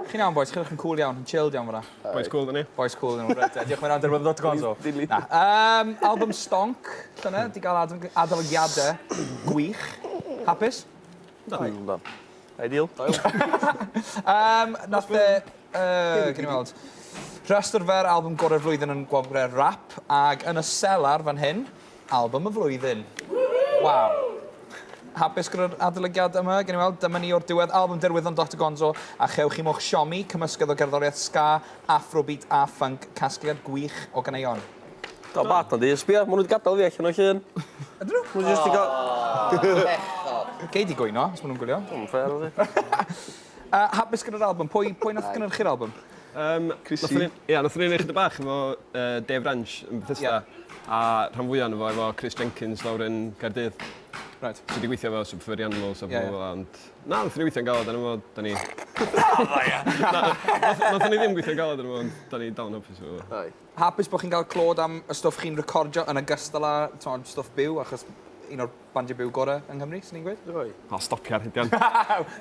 Chi'n iawn bois, chi'n edrych yn cŵl iawn, yn chilled iawn fan'na. Bois cŵl 'da ni. Bois cŵl 'dyn nhw, reit te. Diolch yn fawr am derwyddon Dr Gonzo. Na. Um, album Stonk, llynedd, di gael adolygiadau gwych. Hapus? Yndan. Ideal. Um, nath e... Uh, Gen i weld. Rhestr fer album gorau'r flwyddyn yn gwobrau rap, ag yn y selar fan hyn, Album y flwyddyn. Waw. Hapus gyda'r adolygiad yma, gen i weld. Dyma ni o'r diwedd, album Derwyddon Doctor Gonzo, a chewch chi mo'ch siomi, cymysgedd o gerddoriaeth ska, afrobeat a funk, casgliad gwych o ganeuon. Do, bad nadi, sbia, ma' nhw wedi gadael fi allan o'r llun. Ydyn nhw? Ma' nhw jyst 'di ga'l... Gei di gwyno, os ma' nhw'n gwylio. Dim fair ydi? Uh, hapus gyda'r album. Pwy, pwy nath gynhyrchu'r album? Um, Chrissy. Nathon ni, ia, nathon ni neud chydig bach efo uh, Dave Wrench yn Bethesda. Ie. A rhan fwya ono fo efo Chris Jenkins lawr yn Gaerdydd. Right. Sy 'di gweithio efo Super Furry Animals a Ie, ie. pobl fel 'a ond na nathon ni weithio'n galed arno fo 'dan ni... Na nath nathon ni ddim gweithio'n galed arno fo ond 'dan ni dal yn hapus efo fo. Aye. Hapus bod chi'n cael clod am y stwff chi'n recordio yn ogystal â t'mod stwff byw achos un o'r bandiau byw gorau yng Nghymru, swn i'n gweud. Oi. O stopia Rhydian.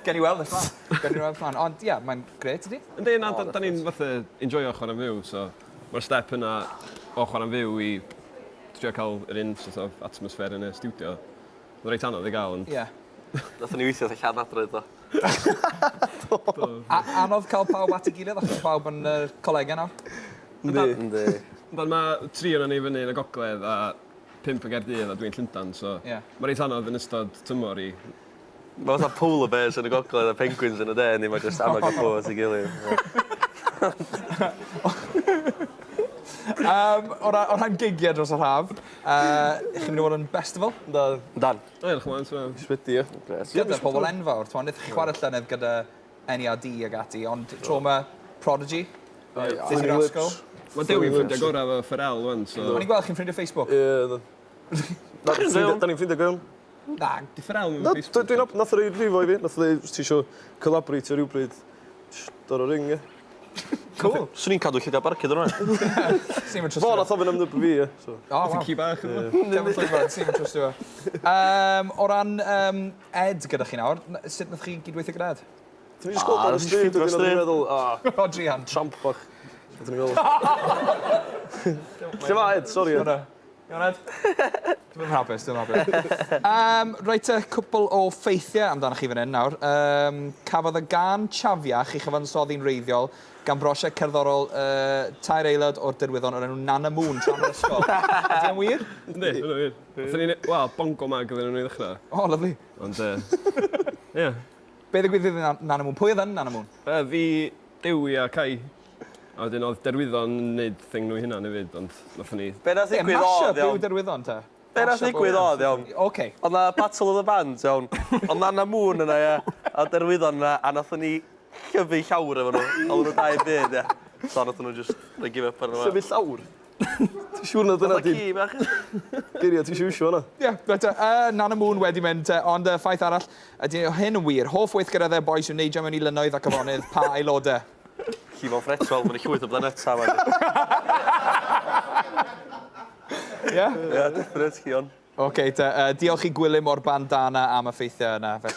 Gewn ni weld nes mlaen. Gewn ni weld nes mlaen. Ond ie, mae'n grêt ydi? Yndi na 'dan 'dan ni'n fatha enjoio chwarae'n fyw so ma'r step yna o chwarae'n fyw i trio ca'l yr un sort of atmosphere yn y stiwdio ma'n reit anodd i ga'l ond... Ie. Nathon ni weithio fatha lladd nadroedd do? Do. A anodd ca'l pawb at 'i gilydd achos ma' pawb yn yy colega nawr. Yndi. Yndi. Yndan ma' tri onon ni fyny yn y gogledd a pump yn Gaerdydd a dwi'n Llundan so... Ie. ...ma' reit anodd yn ystod tymor i... Ma' fatha polar bears yn y gogledd a penguins yn y de yndi ma' jyst annog y pawb at ei gilydd. Yym o ra- o ran gigie dros yr haf yy chi'n mynd i fod yn Bestival? Yndan. Yndan. O ie edrych ymlaen so... Mis Medi ie? Grêt. Gyda pobol enfawr t'mod nethoch chi chware llynedd gyda NERD ag ati ond tro 'ma Prodigy. Dizzy Rascal. Ma' Dewi'n ffrindia gora efo Pharrell ŵan so... O'n i'n gweld chi'n ffrindia Facebook. Ie yndan. Na ffrindia 'dan ni'n ffrindia go iawn. Na. 'Di Pharrell ddim Na ar Facebook. dwi dwi'n nath o roi rhif o i fi nath o ddeud os ti isio collaboratio rywbryd js dod o ring ie? Cŵl. Swn i'n cadw llygad barcud arno fe. Swn i'm yn trystio Fo nath ofyn am number fi ie so. O waw. Ci bach iddo fo. Cefn llwyfan, swn i'm yn trystio fo. Yym o ran yym Ed gyda chi nawr, sut nath chi gydweithio gyda Ed? Dwi jyst gweld o ar y stryd wedyn o'n i'n meddwl o. O druan. Tramp bach. Nathon ni feddwl. Lle ma' Ed? Sori Ed. Iawn Ed? Dwi'm yn hapus, dwi'm yn hapus. Yym, reit te, cwpl o ffeithiau amdanoch chi fan hyn nawr. Yym, cafodd y gân Chafiach ei chyfansoddi'n wreiddiol gan brosiect cerddorol yy tair aelod o'r Derwyddon o'r enw Nana Moon tra'n yr ysgol. Ydy e'n wir? Yndi, ma' hwnna'n wir. Nathon ni ne- wel, Bongo Mag oedden nhw i ddechrau. O, lyfli. Ond yy, ie. Be ddigwyddodd i Nana Moon? Pwy oedd yn Nana Moon? Yy, fi, Dewi a Cai. A wedyn oedd Derwyddon yn neud thing nhw eu hunan hefyd, ond nathon ni... Be nath ddigwydd oedd, iawn? iawn? Yw Derwyddon te? Be nath ddigwydd oedd, iawn? Oce. Oedd 'na Battle of the Bands, iawn. Oedd Nana Moon yna, ia, a Derwyddon yna, a nathon ni llyfu llawr efo nhw. Oedden nhw da i'r byd, ia. So nathon nhw jyst rhoi give up arno fo. Llyfu llawr? Ti'n siŵr na dyna Fatha ci bach. Geiria ti isio iwsio fanna? Ie, reit te. Yy, Nana Moon wedi mynd te, ond yy ffaith arall, ydy hyn yn wir? Hoff weithgareddau bois yw neidio mewn i lynnoedd ac afonydd, pa aelodau? Llifo'n ffretwol, ma' 'na llwyth o blaneta 'ma. Ie? Ie, definite, Llion. Ocê te, yy diolch i Gwilym o'r Bandana am y ffeithiau yna felly.